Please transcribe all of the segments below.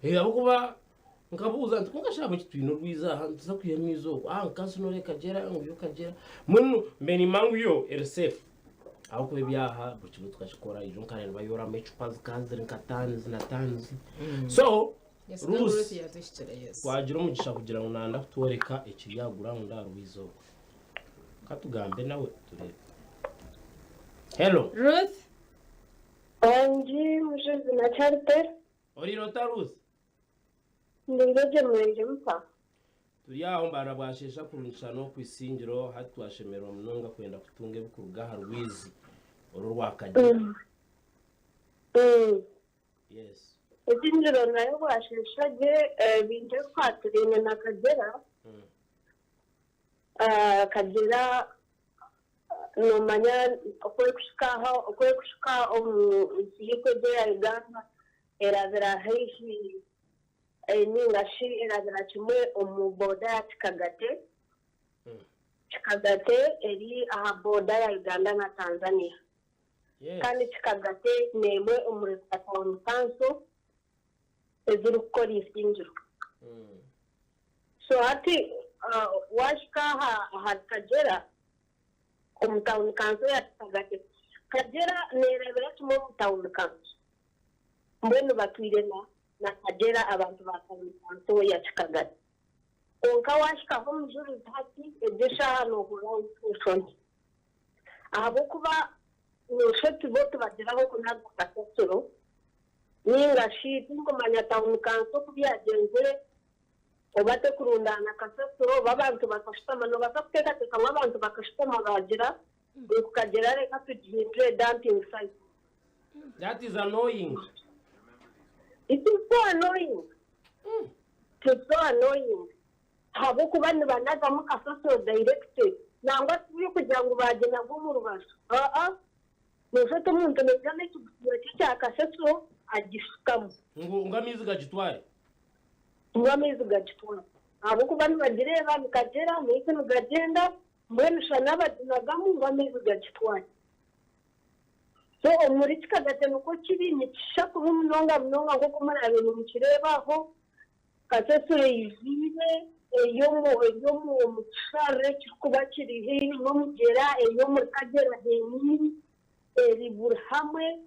Ahabw'okuba nkabuuza nti kwonka shi ahabw'enki twine orwizi aha nituza kwiha amaizi oku? Ah nka Kansonore Kagyera ngu yo Kagyera. Mbwenu mbe nimanya ngu yo eri safe ahabw'okuba ebyaha buri kimwe tukakikora ijo nkare nibayoramu ecupa zikaba ziri nka tanizi na tanizi. So Yes, kandi Ruth Ruth yatuhikire, yes. twagira omugisha kugira ngu nanda kutworeka ekiri aha ground aha rwizi orwo. Katugambe nawe tureebe. Hello. Ruth, Wangi Mujuzi na Charite. Oriire ota Ruth? Ndiire gye murenge muta? Turi aho Mbarara bwasheesha kurungisha n'okwisingiro hati twashemererwa munonga kwenda kutunga ebikuruga aha rwizi oru orwa Kagyera. Yes. Isingiro nayo bwasheesha gye ebintu ebikwatiraine na Kagyera. Kagyera Noomanya oku erikuhika aha, oku erikuhika omu nsi yaitu egi eya Uganda, erabira haihi nainga shi erabira kimwe omu booda ya Kikagate. Kikagate eri aha booda ya Uganda na Tanzania. Kandi Kikagate n'emwe omuri za tawuni kanso ezirikukora eisingiro. So hati waahika ahari Kagyera omu tawuni kanso ya Kikagate, Kagyera neerebera kimwe omu tawuni kanso. Mbwenu batwire na Kagyera abantu ba tawuni kanso ya Kikagate. Kwonka waahikaho Omujurizi hati egyo eshaaha noohurira enshoni ahabw'okuba nooshusha oti bo tibagira ah'okunaga kasasiro nainga shi tinkumanya tawuni kanso oku byagyenzire oba tekurundaana kasasiro oba abantu bakashutama noobaasa kuteekateeka ngu abantu bakashutama baagira ngu Kagyera reka tugihindure dumping site. That is annoying. It is so annoying. It is so annoying. Ahabw'okuba nibanagamu kasasiro direct. Nangwa tibirikugira ngu baaginaga omu rubaju. Aa. Noshusha oti omuntu naija n'ekigusiba kye kya kasasiro agishukamu. Ngu ngu amaizi gagitware. Ngu amaizi gagitware. Ahabw'okuba nibagireeba nikagyera, amaizi nigagyenda, mbwenu shana baginagamu ngu amaizi gagitware. So omuri kikagate nikwo kiri, nikisha kubi munonga munonga nk'oku muraabe nimukireeba aho. Kasasiro eijwire eri omu eri omu omu kisharara ekirikuba kiri haihi n'omugyera, eri omuri Kagyera henyini, eri buri hamwe.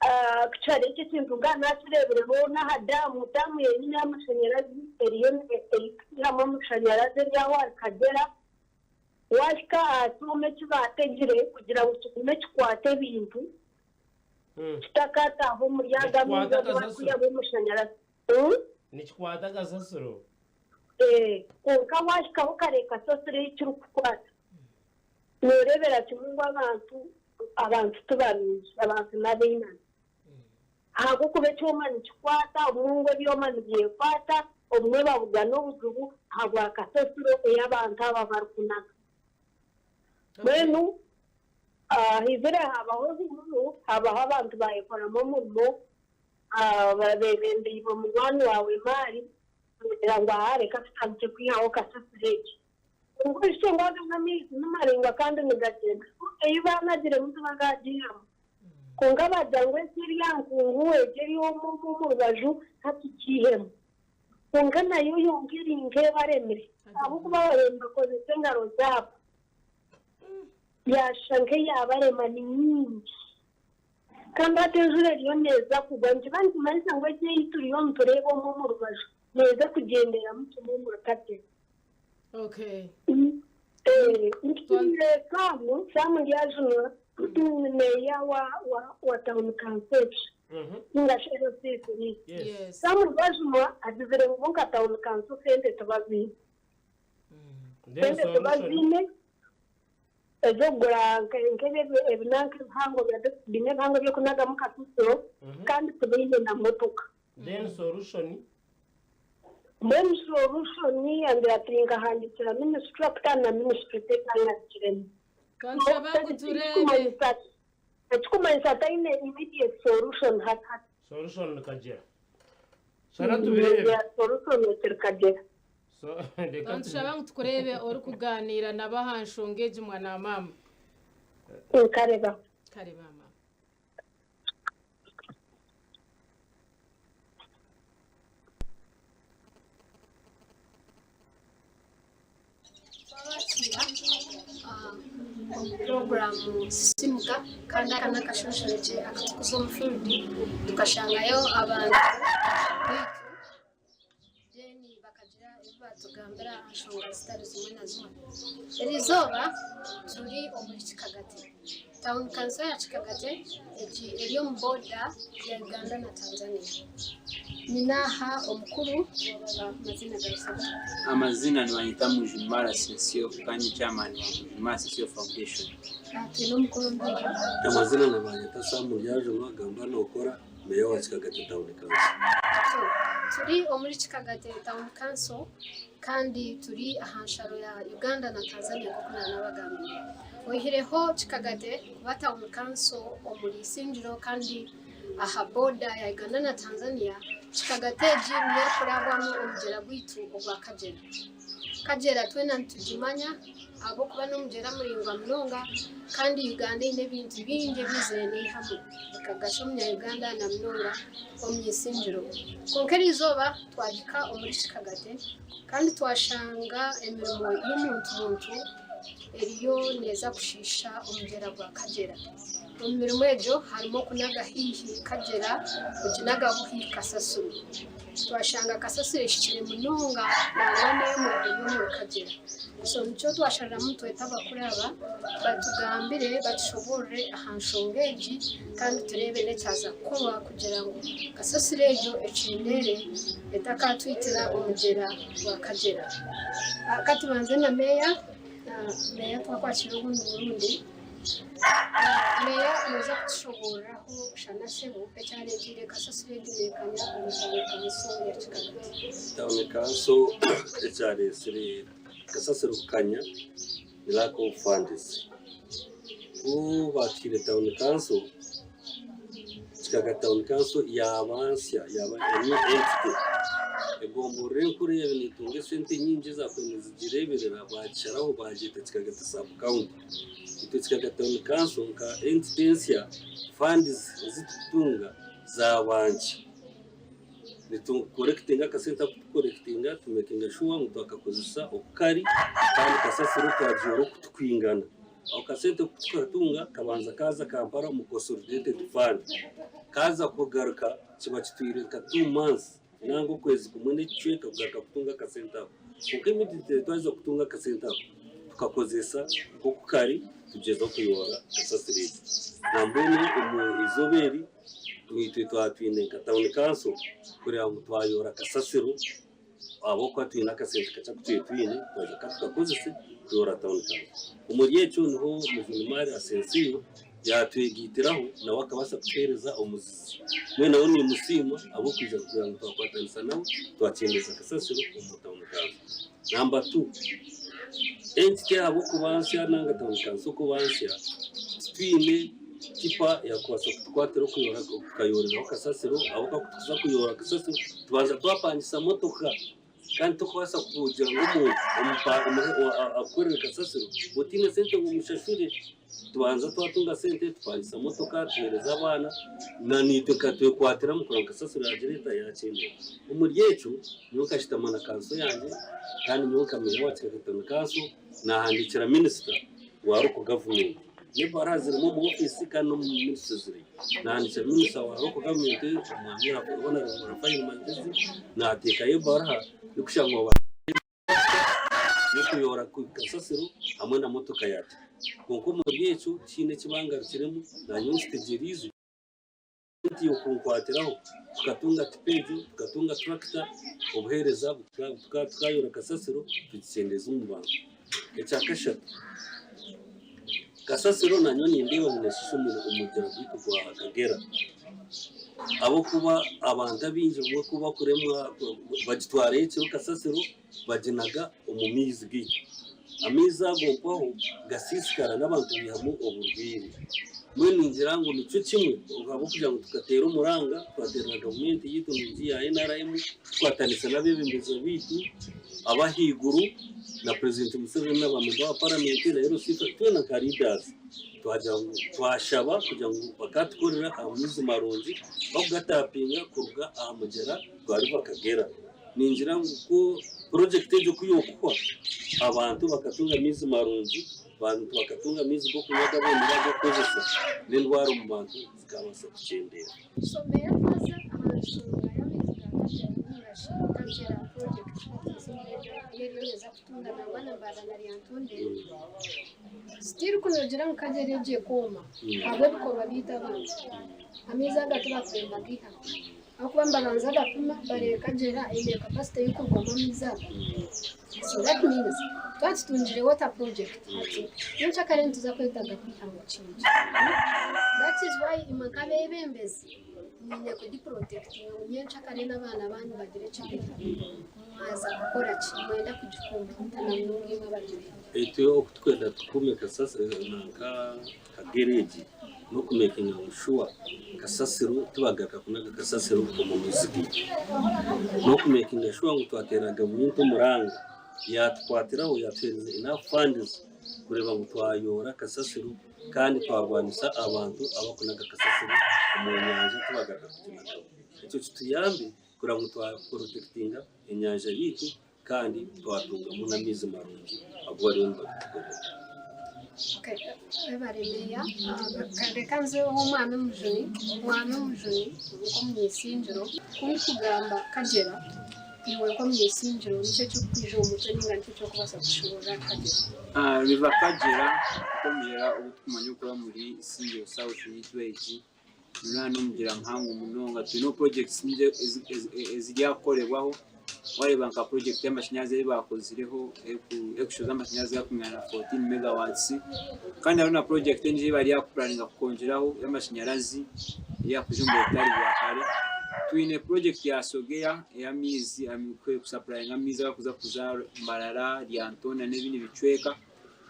Ku kihariho eki ekintu nka naakireebireho n'aha daamu, daamu yenyini y'amashanyarazi eriyo erikwihamu amashanyarazi eri aho ahari Kagyera. Waahika aha kyoma eki baategire kugira ngu kigume kikwate ebintu, kitakataaha omuri ago amaizi Nikikwata agu kasasiro. barikwihamu amashanyarazi. Nikikwata kasasiro. Kwonka waahikaho okareeba kasasiro ei kirikukwata, nooreebera kimwe ngu abantu abantu ti barungi, abantu n'abainami. Ahabw'okuba ekyoma nikikwata, obumwe ngu ebyoma nibyekwata, obumwe babugana obuzibu ahabwa kasasiro ei abantu aba barikunaga. Mbwenu haizire haabaho ehururu, haabaho abantu baayekoramu omurimo, Beebembeirwe munywani waawe Mali kugira ngu aha reka tutandikye kwihaho kasasiro egi. Kwonka oishukye ngu aga n'amaizi ni maraingwa kandi nigagyenda. Ei baanagiremu tibakaagiihamu. Kwonka baagira ngu egi eri aha nkungu, egi eri omu omu omu rubaju ka tugiihemu. Kwonka nayo yonka eri nk'ebaremire ahabw'okuba baabaire nibakozesa engaro zaabo. Yaashusha nk'eyaabarema ni nyingi. Kandi hati enjura eriyo neeza kugwa, nikiba nikimanyisa ngu egi ei turiyo nitureeba omu omu rubaju neeza kugyenderamu kimwe omuri kakye. Okay. Ntumiire Sam, Sam Ndyajunwa, meeya wa wa wa tawuni kanso egi ninga shi LC3. Yes. Sam Ndyajunwa agizire ngu bo nka tawuni kanso sente tibaziine. Then Sente solution. tibaziine. Ez'okugura nk'ebi ebinanka ebihango bya dustbin ebihango eby'okunagamu kasasiro kandi tibaine na motoka. Then solution? Mbwenu solution yangira ati nkahandiikira ministry kandi na ministry tekangarukiremu. Kanshaba ngu tureebe. Ekikumanyisa taine immediate solution hati hati. Solution ni Kagyera. Shana tubireebe. Solution ekiri Kagyera. So, reka Kantushaba ngu tukureebe orikugaaniira nabo aha nshonga egi mwana wa maama. Kare ba. Kare ba maama. omu puroguraamu Sisiimuka kandi aka n'akashonshorekye akaturikuza omu fiiridi tukashangayo abantu baitu then bakagira ebi baatugambira aha nshonga zitari zimwe na zimwe. Eriizooba turi omuri Kikagate, tawuni kanso ya Kikagate egi eri omu booda ya Uganda na Tanzania. Nyine aha omukuru amaziina gawe sebo? Amazina nibanyeta Mujumara Sensio kandi chairman wa Mujumara Sensio Foundation. Twine omukuru ondiijo. Amazina nibanyeta Sam Muryajuma gamba nokora meya wa Kikagate Town Council. Turi omuri Kikagate Town Council kandi turi aha nsharo ya Uganda na Tanzania nk'oku naanabagambire. Oihireho Kikagate kuba Town Council omuri Isingiro kandi aha boda ya Uganda na Tanzania, Kikagate egi niyo erikurabwamu omugyera gwaitu ogwa Kagyera. Kagyera twena nitugimanya ahabw'okuba n'omugyera muraingwa munonga kandi Uganda eine ebintu bingi ebi eizire neihamu bikagasha omunya-Uganda na munonga omu isingiro. Kwonka eriizooba twahika omuri Kikagate kandi twashanga emirimo y'omuntu buntu eriyo neeza kushiisha omugyera gwa Kagyera. Omu mirimo egyo harimu okunaga haihi Kagyera kuginaga buhi kasasiro. Twashanga kasasiro ehikire munonga nangwa n'emwe eri omuri Kagyera. So nikyo twashariramu nitweta abakuru aba batugambire batushoboorore aha nshonga egi kandi tureebe n'ekyaza kukorwa kugira ngu kasasiro egyo ekyendeere etakatwitira omugyera gwa Kagyera. Ka tubanze na meeya, meeya twakwakira ogundi murundi. Meeya nooza kutushoboororeraho shana sebo ekyareeteire kasasiro egi neekanya omu tauni kanso ya Kikagati. Tauni kanso ekyareetsire kasasiro kukanya ni lack of funds. Ku baatuhaire tauni kanso, Kikagati tauni kanso yaaba nsya yaaba a new entity. Egomborora enkuru eyabaire neetunga esente nyingi ezaakubaire nizigireeberera baagisharaho baagyeta Kikagati sub county. Itwe Kikaga Town Council nka entity ensya, funds ezi tukutunga zaaba nkye. Nitu collectinga akasente aku tu collectinga tu makinga sure ngu twakakozesa oku kari kandi kasasiro twagiyoora oku tukwingana. Ako kasente ku tukatunga kabanza kaaza Kampala omu consolidated fund. Kaaza kugaruka kiba kitwire nka 2 months nanga okwezi kumwe n'ekicweka kugaruka kutunga akasente ako. Kwonka immediately twaheza kutunga akasente ako, tukakozesa nk'oku kari tugyezaho kuyoora kasasiro egi. Nambwenu omu izooba eri, naitwe twaba twine nka town council kureeba ngu twayoora kasasiro ahabw'okuba twine akasente kakye aku twine twine, twagira ka tukakozese kuyoora town council. Omuri ekyo niho Mujuni Asensiyo yaatwegaitiraho nawe akabaasa kutuheereza omuzizi. Mbwenu nawe nimusiima ahabw'okwija kugira ngu twakwatanisa nawe twakyendeza kasasiro omu town council. Number two, entity ahabw'okuba nsya nanga town council okuba nsya, titwine tipa yakubaasa kutukwatira okuyoora tukayooreraho kasasiro ahabw'okuba ku tukuza kuyoora kasasiro tubanza twapangisa motoka kandi tokubaasa kugira ngu omuntu akukorere kasasiro otaine sente ngu omushashure. Tubanza twatunga sente tupangisa motoka tuheereza abaana na naitwe nkatwekwatiramu kureba ngu kasasiro yaagira eta yakyendera. Omuri ekyo nyowe nkashutama na kanso yangye kandi nyowe nka meeya wa Kikaka Town Council naahandiikira minisita wa local government n'ebaruha zirimu omu ofiisi kandi n'omu minisitule ziriyo. Naahandiikira minisita wa local government omwami Honourable Raphael Magyezi naateekayo ebaruha y'okushaba ngu y'okuyoora kasasiro hamwe na motoka ya tipa. Kwonka omuri ekyo tihaine eki bangarukiremu naanye nkitegyereize nti okunkwatiraho tukatunga tipa egyo tukatunga turakita obuheereza tukayoora kasasiro tugikyendeza omu bantu. Ekyakashatu kasasiro nanyowe nindeeba ngu neshiisha omugyera gwaitu gwa Kagera ahabw'okuba abantu abaingi obumwe ku bakuremwa bagitwarayo ekiro kasasiro baginaga omu maizi gaitu. Amaizi ago mpaho gasiisikara n'abantu baihamu oburwaire. Mbwenu ningira ngu nikyo kimwe ahabw'okugira ngu tukateera omuranga twateerera gavumenti yaitu nungi ya NRM tukwatanisa n'abeebembezi baitu ab'ahaiguru na Purezidenti Museveni na bamemba ba paramenti na LC twena nka leaders twagira ngu twashaba kugira ngu bakatukorera amaizi marungi bakugatapinga kuruga aha mugyera gwa River Kagera. Ningira ngu ku purojekiti egyo ku yookuhwa abantu bakatunga amaizi marungi. Abantu bakatunga amaizi g'okunywa gaboniire ag'okukozesa n'endwara omu bantu zikabaasa kukyendeera. So Meya twaza aha nshonga y'amaizi ga Kagyera ninga shi Kagyera project eriyo neeza kutunga nangwa na Mbarara na Lyantonde still ku noogira ngu Kagyera egyo ekooma ahabw'ebikorwa byaitu abantu amaizi aga tibakureeba gaiha ahabw'okuba nibabanza bapima bareeba Kagyera eine capacity y'okurugwamu amaizi aga so that means twaba tutungire water project hati nyenkyakare nituza kwetaaga kwihamu kingi that is why imwe nk'abeebembezi mwine kugiprotectinga ngu nyenkyakare n'abaana baanyu bagire eki barya. Mwaza kukora ki? Nimwenda kugikuuma muta na munonga imwe abagireho? Itwe oku tukwenda tukuume kasasiro nanka Kagera egi n'okumekinga ngu shuwa kasasiro tibagaruka kunaga kasasiro omu maizi gaitu. N'okumekinga shuwa ngu twateera gavumenti omuranga yatukwatiraho yatuheereza enough funds kureeba ngu twayoora kasasiro kandi twarwanisa abantu abakunaga kasasiro omu nyanja tibagaruka kuginagamu. Ekyo kituyambe kureba ngu twaporotekitinga enyanja yaitu kandi twatungamu n'amaizi marungi agu bariyo nibatukorera. Webare Meeya. Reka nze ow'omwami Mujuni. Omwami Mujuni nk'omunyeisingiro, ku ndikugamba Kagyera, iwe nk'omunyeisingiro niki ekirikukwija omu mutwe ninga niki eki orikubaasa kushoboorora ahari Kagyera? River Kagyera nk'omugyera ogu turikumanya ogurikuba omuri Isingiro South yaitu egi, Nuraba n'omugyera muhango munonga twineho projects nyingi eziri aha kukorebwaho wareeba nka project y'amashanyarazi ei bakozireho erikushohoza amashanyarazi garikwingana na 14 megawatts kandi hariho na project endiijo ei bari aha kupuraninga kwongyeraho ey'amashanyarazi eyakuza omu butare bwa hare. Twine project ya Sogea ey'amaizi erikusapulayinga amaizi agarikuza kuza Mbarara, Lyantonde n'ebindi bicweka.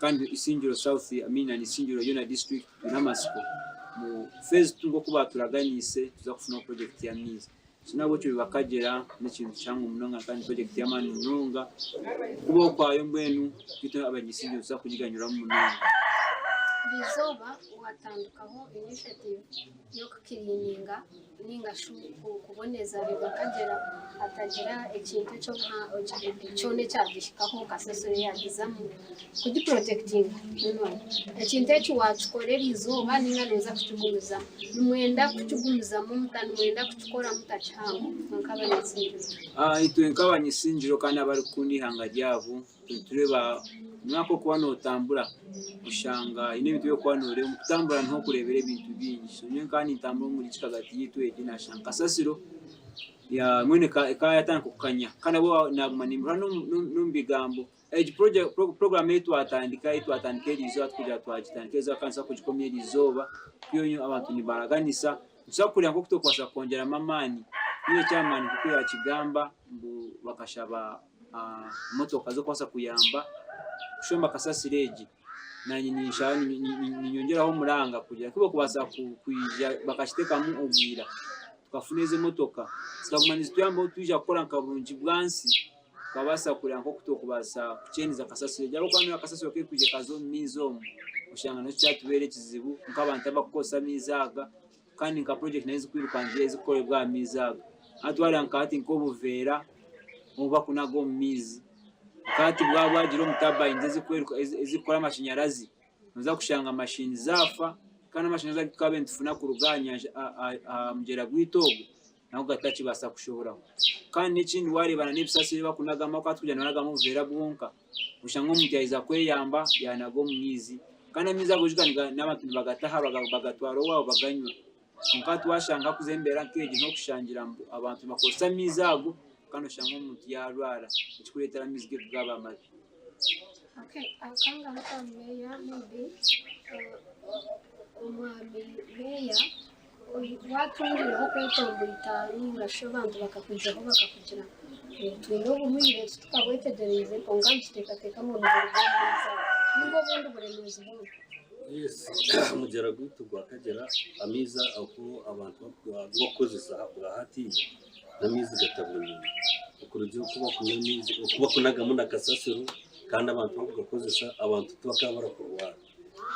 Kandi Isingiro South I mean and Isingiro yoona district twine amatsiko ngu phase two nk'oku baaturaganiise nituza kufunaho project y'amaizi. So n'ahabw'ekyo Rubakagyera n'ekintu kihango munonga kandi project y'amaani munonga kubaho kwayo mbwenu itwe abany'Isingiro nituza kugiganyurwamu munonga. Buri-izooba watandikaho initiative y'okukiriininga ninga shi kuboneza Rwebakagyera hatagira ekintu kyona ekyagihikaho kasasiro yagizamu kugiprotekitinga ekintu eki wakikora erizooba ninga noza kukigumizamu nimwenda kukigumizamu muta nimwenda kukikora muta kihango nk'abanyisingiro? Itwe nk'abanyisingiro kandi abarikukunda eihanga ryabo Nitureeba omwaka okuba nootambura oshanga haine ebintu ebi orikuba nooreeba. Omu kutambura niho orikureebera ebintu bingi. So nyowe nkaba nintambura omuri kikagati yaitu egi naashanga kasasiro mbwenu ekaba yaatandika kukanya kandi nabwo naaguma nimbihurira n'omu bigambo. Egi puroguraamu ei twatandika ei twatandika eriizooba tikugira ngu twagitandika eriizooba kandi nitubaasa kugikomya eriizooba, abantu nibaraganisa. Nituza kureeba nk'oku turikubaasa kwongyeramu amaani. Nyowe eky'amaani nk'oku yaakigamba ngu bakashaba motoka z'okubaasa kuyamba kushomba kasasiro egi, naanye niinyongyeraho omuranga kugira ku barikubaasa kwija bakakiteekamu obwira tukafuna ezo emotoka zikaguma nizituyambaho twija kukora nka burungi bwansi tukabaasa kureeba nk'oku turikubaasa kukyendeza kasasiro egi ahabw'okuba noreeba kasasiro ku erikwija ekaza omu maizi omu oshanga nakyo kyatubeera ekizibu nk'abantu abarikukozesa amaizi aga kandi nka project nayo ezikwirukangira ezikukorebwa aha maizi aga. Hati wareeba nka hati nk'obuveera obu bakunaga omu maizi nka hati bwaba bwagira omu turbines ezikukora amashanyarazi noza kushanga machine zaafa kandi amashanyarazi agu tukaabaire nitufuna kuruga aha nyanja aha mugyera gwaitu ogu nago gatakibaasa kushohoraho. Kandi n'ekindi wareeba n'ebisasi ebi bakunagamu ahabw'okuba tikugira ngu nibanagamu obuveera bwonka Oshanga omuntu yaahiza kweyamba yaanaga omu maizi kandi amaizi ago oijuka n'abantu nibagataha bagatwara owaabo baganywa. Kwonka hati waashanga hakuza embeera nk'egi n'okushangira ngu abantu nibakozesa amaizi ago kandi oshanga omuntu yaarwara ekirikureetera amaizi gaitu gaaba mabi. Okay, akangaruka meeya maybe omwami meeya Waatungireho okwetomboita nainga shi abantu bakakwijaho bakakugira ngu twine oburwaire titukabwetegyereize kwonka nituteekateeka ngu niburuga omu maizi ago nainga obundi buremeezi bwona. Yes, omugyera gwaitu gwa Kagyera amaizi agu abantu agu bakukozesa bwa hatiiya n'amaizi gataboniire. Okurugiirira oku bakunywa amaizi, oku bakunagamu na kasasiro kandi abantu bakugakozesa abantu tibakaba barakurwara.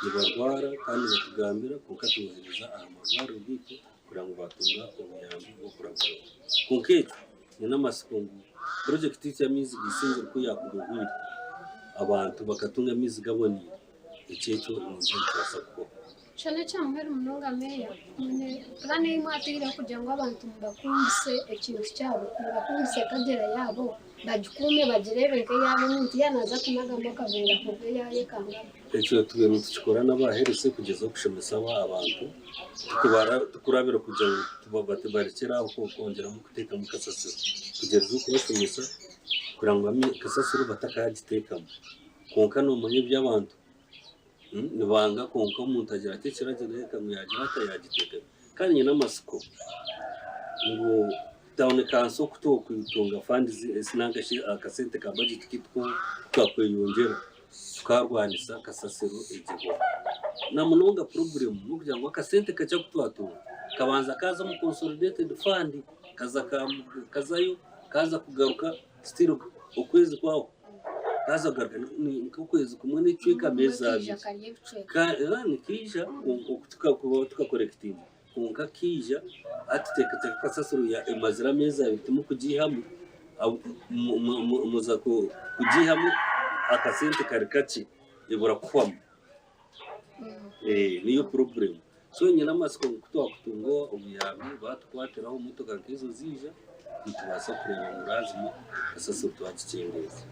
Nibarwara kandi nibatugambira kwonka tubohereza aha marwariro gaitu kureba ngu baatunga obuyambi bw'okuragura. Kwonka ekyo nyine amatsiko ngu purojekiti yaitu y'amaizi ga Isingiro ku yaakuba ehweire, abantu bakatunga amaizi gaboneire, Ekyo ekyo ningira nikibaasa kubaho. Ekyo n'ekyamuheru munonga Meeya, mwine puraani ei mwataireho kugira ngu abantu mubakundise ekintu kyabo, mubakundise Kagyera yaabo, bagikuume bagireebe nk'eyaabo omuntu yaaba naaza kunagamu akaveera kwonka yaayekangama. Ekyo turiyo nitukikora n'aba health kugyezaho kushomesa abantu tukurabira kugira ngu barekyere aho kwongyeramu kuteekamu kasasiro. Tugyezeho kubashomesa kugira ngu kasasiro batakagiteekamu. Kwonka noomanya eby'abantu nibanga kwonka omuntu agira ati ekiragiro reka ngu yaagira ata yaagiteekamu. Kandi nyine amatsiko ngu tawuni kanso ku twakutunga funds ninga shi akasente ka budget kaitu ku kakweyongyera tukarwanisa kasasiro egihwaho. Na munonga problem n'okugira ngu akasente kakye aku twatunga kabanza kaaza omu consolidated fund kaza kazayo kaaza kugaruka still okwezi kwahwa. Kaaza kugaruka nk'okwezi kumwe n'ekicweka ameezi abiri. Nikaija tukakorekitinga kwonka kaija hati tuteekateeka kasasiro emazire ameezi abiri timukugiihamu muza kugiihamu akasente kari kakye ebura kuhwamu. Niyo purobulemu. So nyine amatsiko ngu ku twakutunga obuyambi baatukwatiraho motoka nk'ezo ziija, nitubaasa kureeba ngu laazima kasasiro twagikyendeeza.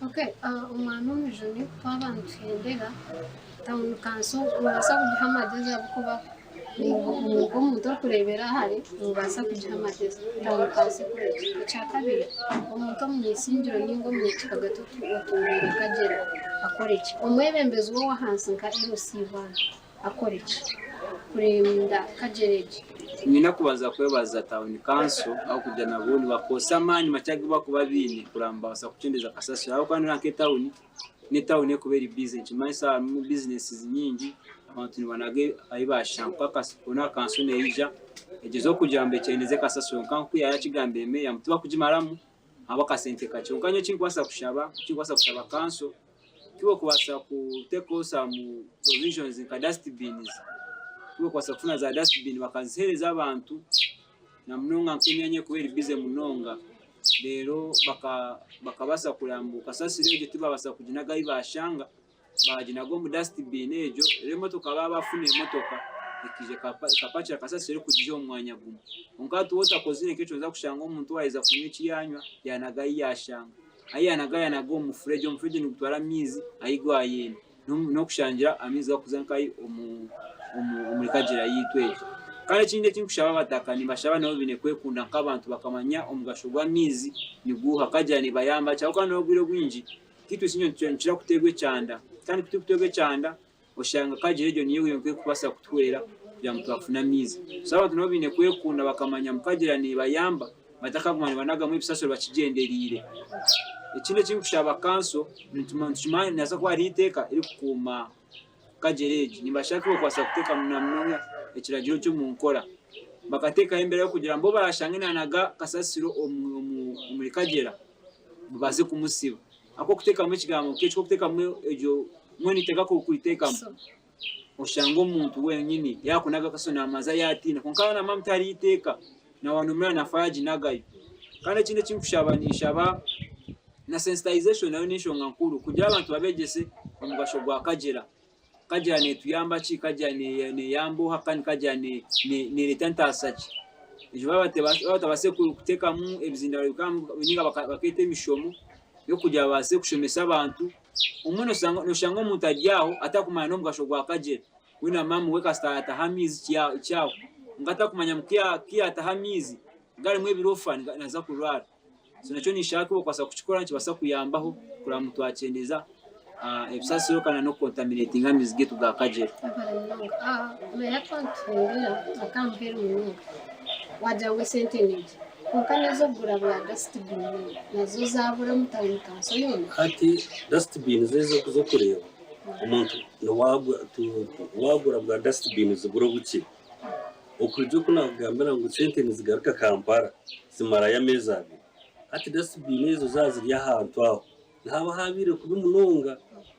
Okay, omwami Omujuni twaba nituhendera tawuni kanso nobaasa kugiha amagyezi ahabw'okuba nk'omuntu orikureebera hare nobaasa kugiha amagyezi tawuni kanso ekore ki? Ekyakabiri omuntu omunyaisingiro ninga omunyakikagato otuuriire Kagyera akore ki? Omwebembezi w'owahansi nka LC one akore ki kurinda Kagyera egi? Nyine kubanza kwebaza tawuni kanso ahabw'okugira nabo nibakozesa amaani makye agu barikuba baine kureba ngu babaasa kukyendeza kasasiro ahabw'okuba noreeba nk'etawuni n'etawuni erikuba eri bize nikimanyisa harimu bizineesi nyingi abantu nibanaga ahu baashanga kwonka hoona kanso neija egyezeho kugira ngu ekyendeze kasasiro kwonka nk'oku yaakigambire meeya ngu tibakugimaramu ahabw'akasente kakye kwonka nyowe ekinkubaasa kushaba ekinkubaasa kushaba kanso Tibarikubaasa kuteekaho some provisions nka dust bins, tibarikubaasa kufuna za dust bin bakaziheereza abantu na munonga nk'emyanya erikuba eri bize munonga reero bakabaasa kureba ngu kasasiro egyo tibabaasa kuginaga ahu baashanga baaginaga omu dust bin egyo reero emotoka baaba baafuna emotoka ekaija ekapakira kasasiro erikugiiha omu mwanya gumwe. Kwonka hati waaba otakozire nk'ekyo nooza kushanga omuntu waaheza kunywa eki yaanywa yaanaga ahu yaashanga. Ahi yanaga yanaga omu mufuregye, omufuregye nigutwara amaizi ahi gwayenda n'okushangira amaizi gakuza nkahi omuri Kagyera yaitu egi. Kandi ekindi eki nkushaba abataka nimbashaba nabo baine kwekunda nk'abantu bakamanya omugasho gw'amaizi niguuha, Kagyera nebayamba ki ahabw'okuba n'obwire obwingi itwe nitukira kuteerwa ekyanda kandi ku turikuteerwa ekyanda oshanga Kagyera egyo niyo yonka erikubaasa kutuhwera kugira ngu twafuna amaizi. So abantu nabo baine kwekunda bakamanya ngu Kagyera neebayamba batakaguma nibanagamu ebisasiro bakigyendereire. Ekindi eki ndikushaba kanso, nitukimanya nihabaasa kuba hariho eiteeka erikukuuma Kagyera egi. Nibashaba ku barikubaasa kuteekamu na munonga ekiragiro ky'omu nkora. Bakateekaho embeera y'okugira ngu ou baraashange naanaga kasasiro omuri Kagyera babaase kumutsiba. Ahabw'okuteekamu ekigambo nk'ekyo, ahabw'okuteekamu egyo mbwenu eiteeka ku orikuteekamu, oshanga omuntu wenyini yaakunaga akaso naamanza yaatiina kwonka yaaba naamanya ngu tihariho iteeka, naaba noomureba naafa yaaginagayo. Kandi ekindi eki nkushaba ninshaba na sensitization nayo n'enshonga nkuru kugira abantu babeegyese omugasho gwa Kagyera. Kagyera neetuyamba ki? Kagyera neeyamba oha? Kandi Kagyera neereeta ntaasa ki? Ekyo baaba batabaasize kuteekamu ebizindaaro ninga bakeeta emishomo y'okugira babaase kushomesa abantu, obumwe noshanga omuntu ari aho atarikumanya n'omugasho gwa Kagyera, we na maama we kasita yaataha amaizi kyahwa, kwonka atarikumanya ngu ku yaataha amaizi garimu ebirofa naaza kurwara. So nakyo ninshaba ku bakubaasa kukikora nikibaasa kuyambaho kureba ngu twakyendeeza ebisasiro kandi n'okukontaminatinga amaizi gaitu ga Kagyera. Webare munonga. Meeya twaba nituhendera akamuheru munonga wagira ngu esente nyingi kwonka n'ez'okugura bwa dustbin nazo zabura omu tawuni kanso yoona. Hati dustbin zo ez'okureeba omuntu wagura bwa dustbin zibura obukye. Okuruga oku naakugambira ngu sente nizigaruka Kampala zimarayo ameezi abiri. Hati dustbin ezo zaaba ziri ahantu aho, nihaba habaire kubi munonga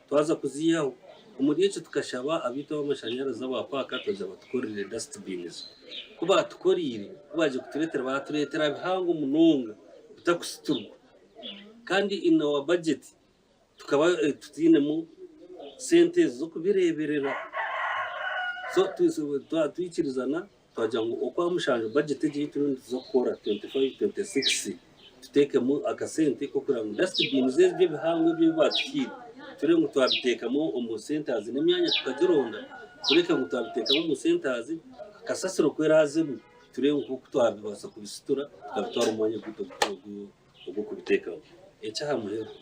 twaza kuziihaho. Omuri ekyo tukashaba abaitu ab'amashanyarazi aba paaka twagira batukorere dustbins. Ku baatukoreire, ku baagiire kutureetera, baatureetera bihango munonga bitakusiturwa. Kandi in our budget tukaba tutainemu. sente z'okubireeberera. So twikirizana twagira ngu okwamushanju budget egi ei turiyo nituza kukora 25, 26 tuteekemu akasente k'okureba ngu dust bins ebi ebihango ebi ebi baatuhaire turebe ngu twabiteekamu omu centres n'emyanya tukagironda tureke ngu twabiteekamu omu centres kasasiro ku eraazemu turebe nk'oku twabibaasa kubisitura tukabitwara omu mwanya gwaitu ogw'okubiteekamu. Eky'aha muheru,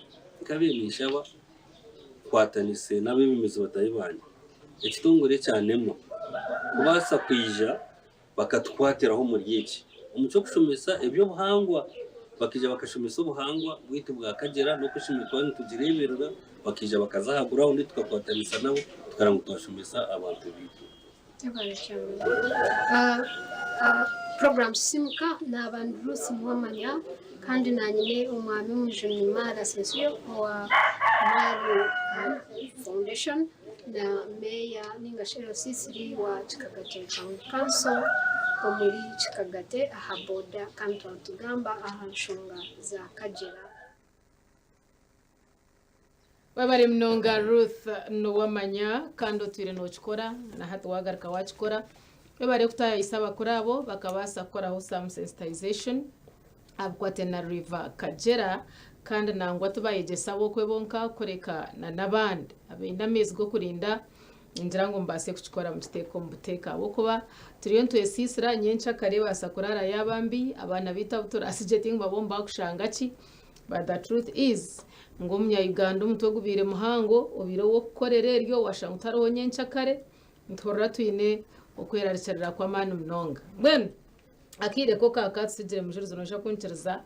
nkabaire ninshaba nkwatanise n'abeebembezi bataahi bangye, ekitongore ekya NEMA kubaasa kwija bakatukwatiraho omuri eki, omu ky'okushomesa eby'obuhangwa. Bakaija bakashomesa obuhangwa bwaitu bwa Kagyera n'oku tushemereire kuba nitugireeberera, bakaija bakaza aha gurawundi tukakwatanisa nabo tukareba ngu twashomesa abantu baitu. Program Sisimuka naaba ndi Ruth Muwamanya kandi nanyine omwami Omujuni Maara Sensuyo owa Mwari Foundation na meeya ninga shi LC3 wa Kikagate Town Council omuri Kikagate aha boda kandi twaba nitugamba aha nshonga za Kagyera. Webare munonga Ruth Nuwamanya kandi otwire nokikora na hati wagaruka wakikora. Webare kutayayisa abakuru abo bakabaasa kukoraho some sensitization aha bikwataine na River Kagyera kandi nangwa tibayegyesa ab'okwe bonka kureka na n'abandi abaine amaizi g'okurinda ningira ngu mubaase kukikora mukiteeke omu buteeka ahabw'okuba turiyo nitwesiisira nyenkyakare ebaasa kuraara yaaba mbi abaana baitu abu turasigye tingu bakushanga ki. But the truth is ngu omunya Uganda omutwe gubaire muhango obaire ow'okukorera eryo washanga ngu tihariho nyenkyakare nituhurira twine okwerarikirira kw'amaani munonga. Mbwenu akaire ko ka katutsigire mujurizi noija kunkiriza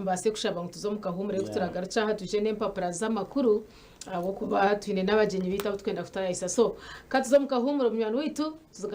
mbaase kushaba ngu tuze omu kahuumure ku turagarukye aha twije n'empapura z'amakuru ahabw'okuba twine n'abagyenyi baitu abu turikwenda kutayayisa. So katuze omu kahuumure munywani waitu.